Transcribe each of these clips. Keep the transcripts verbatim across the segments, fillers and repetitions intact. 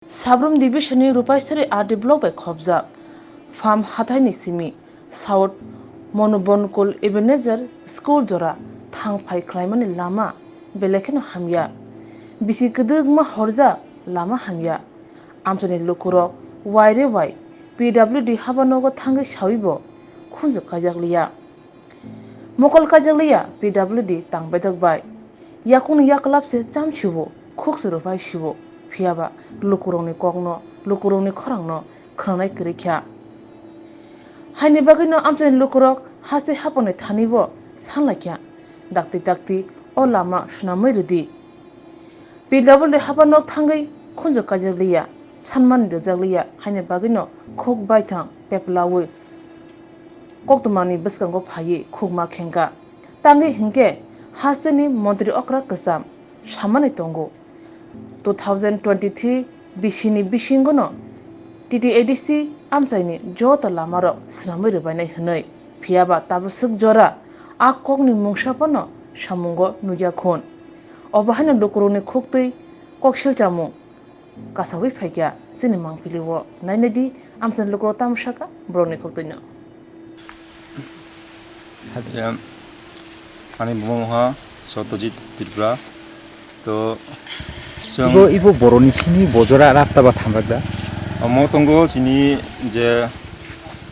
Sabrum Division ni Rupaisori R D block bai khopjak farm hathai ni simi South Monobonukul Ebenezer school jora thang phai khlaimani lama belai kheno hamya. Bisi kwdwkma horjak lama hamya. Amchaini lukurok waire wai P W D habanogo thangwi sawibo khunju kaijakliya. Mokol kaijakliya P W D tang bedek bai. Yakungni yaklap se cham sibo, khuk se rwphai sibo, phiyaba lukurokni kokno, lukurokni khorangno khwnanai kwrwi kha. Haini bagwino amchaini lukurok haste haponi thanibo sanlai kha. Dakti dakti o lama swnamwi rwdi. P W D haba nok thangwi khunju kaijakliya, sanmani rwjakliya, haini bagwino khuk baithang peplawi koktwmani bwskango phaiwi khukma khengkha. Tangwi hinkhe hasteni montri okra kwcham samani tongo. Two thousand twenty-three bisini bisingono T T A D C amchaini joto lamarok swnamwi rwbainai hwnwi, phiyaba tabuk swk jora a kokni mungsa phano samungo nukya khun. Obo haino lukurokni khuktwi kok silchamung kasawi phaikha chini mangpili o. Nainai di, amchaini lukurok tamo sakha borokni khuktwino. Em, ani bumung ha Satyajit Tripura. To, chwng Ibo, ibo boroni simi bojora rasta ba thangjak da? Omo tongo chini je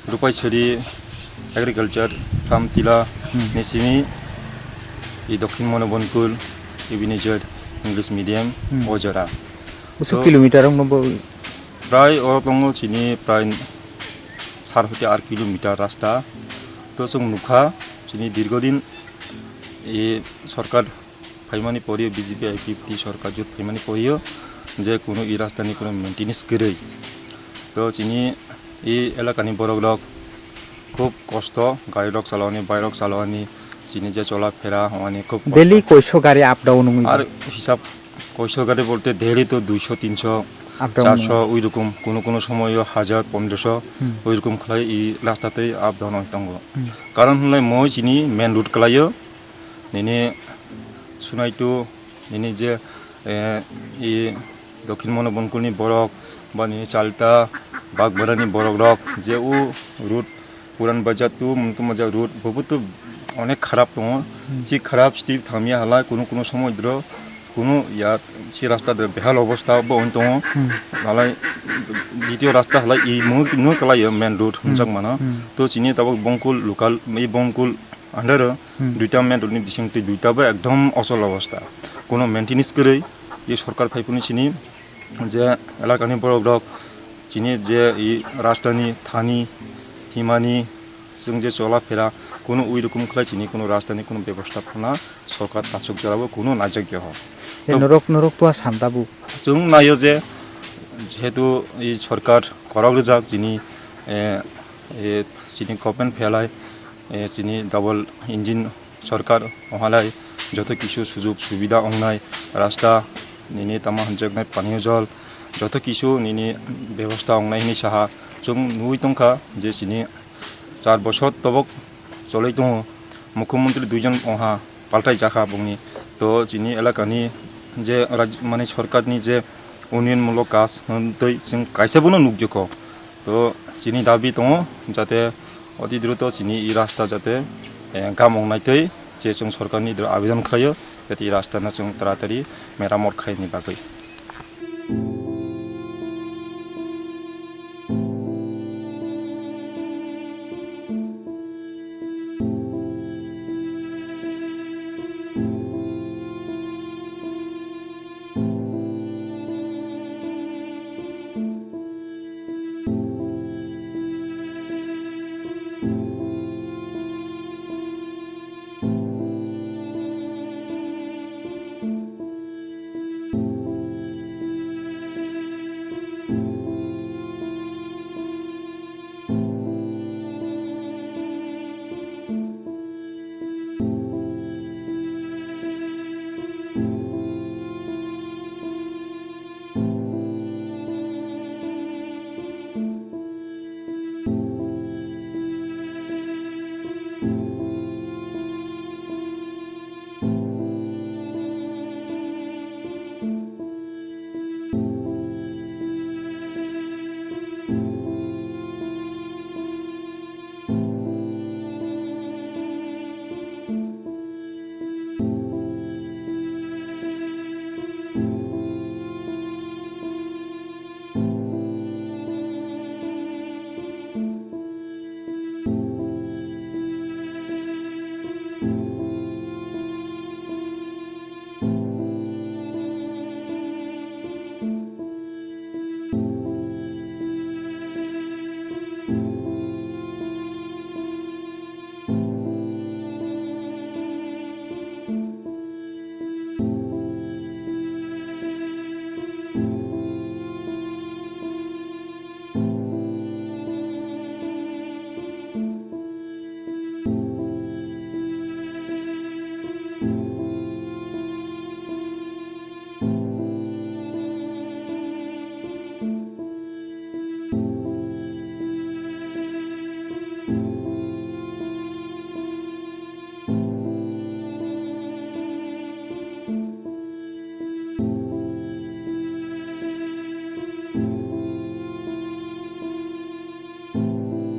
Rupaisori Agriculture Farm Tila Hmm. ni simi, i Dokhin Monobonukul, Ebenezer English Medium, Hmm. o jora. Usu To, kilometer wng no bo? Prai oro tongo chini prai sar hoite ar kilometer rasta. To chwng nukha chini dirgodin i sorkar phaimani porio, B J P I P F T sorkar jut phaimani porio je kunu i rastani kunu maintenance kwrwi. To chini i elakani borok rok khub kosto, gari rok chalokani, bike rok chalokani, chini je chola phera hwnani khub kosto. Daily koiso gari up down wngwi Ar mano? Hisab koiso gari bolte daily to duiso, tinso, Up down charso wngwi. Oi rokom, kunu kunu somoyo hajar, pondroso, Hmm. oi rokom khlai i rasta tei up down wngwi tongo. Hmm. Karon hwnlai moi chini main road kwlaio, nini Sunaitu, nini je, eh, i Dokhin Monobonkulni borok, ba nini Chalta, Bagbarani borok rok, je o road, Puran Bazar to Mumtu Bazar road, bobo to onek kharap tongo. Hmm. Si kharap step thangya halai, kunu kunu somoy dro, kunu ya si rasta dro behal obostha bo on tongo. Hmm. Halai ditiyo rasta halai i mung, mung kwlaio main road Hmm. hwnjak mano. Hmm. To chini tabuk Bongkul local, i Bongkul under o Hmm. duita main road ni bising twi duita bo ekdom osol obostha. Kono maintenance kwrwi, ye sorkar phaiphuru chini je elakani borok rok chini je i rastani thani himani chwng je chola phera kono ui rokom khlai chini kono rastani kono bebosta phano sorkar tachuk jora bo kono naijak ya ho. Je To norok, norok to a santa bu. Chwng naio je jehetu i sorkar korok rijak chini, eh, eh, chini government phelai, eh, chini double engine sorkar ohalai joto kisu sujug subida ongnai, rasta nini tama hwnjaknai paniyo jol joto kisu nini bebosta ongnai hini saha. Chwng nugui tongkha je chini char bosor tobok choloi tongo, mukhyamantri duijon oha paltai jakha bongni. To chini elakani je raj-, mane sorkarni je unnayon mulok kaj hwntwi chwng kaisa bono nukjakho. To chini dabi tongo jate oti druto chini i rasta jate, eh, gamung naitwi je chwng sorkarni dro abidon khlaio, jate i rasta no chwng taratari meramot khaini bagwi.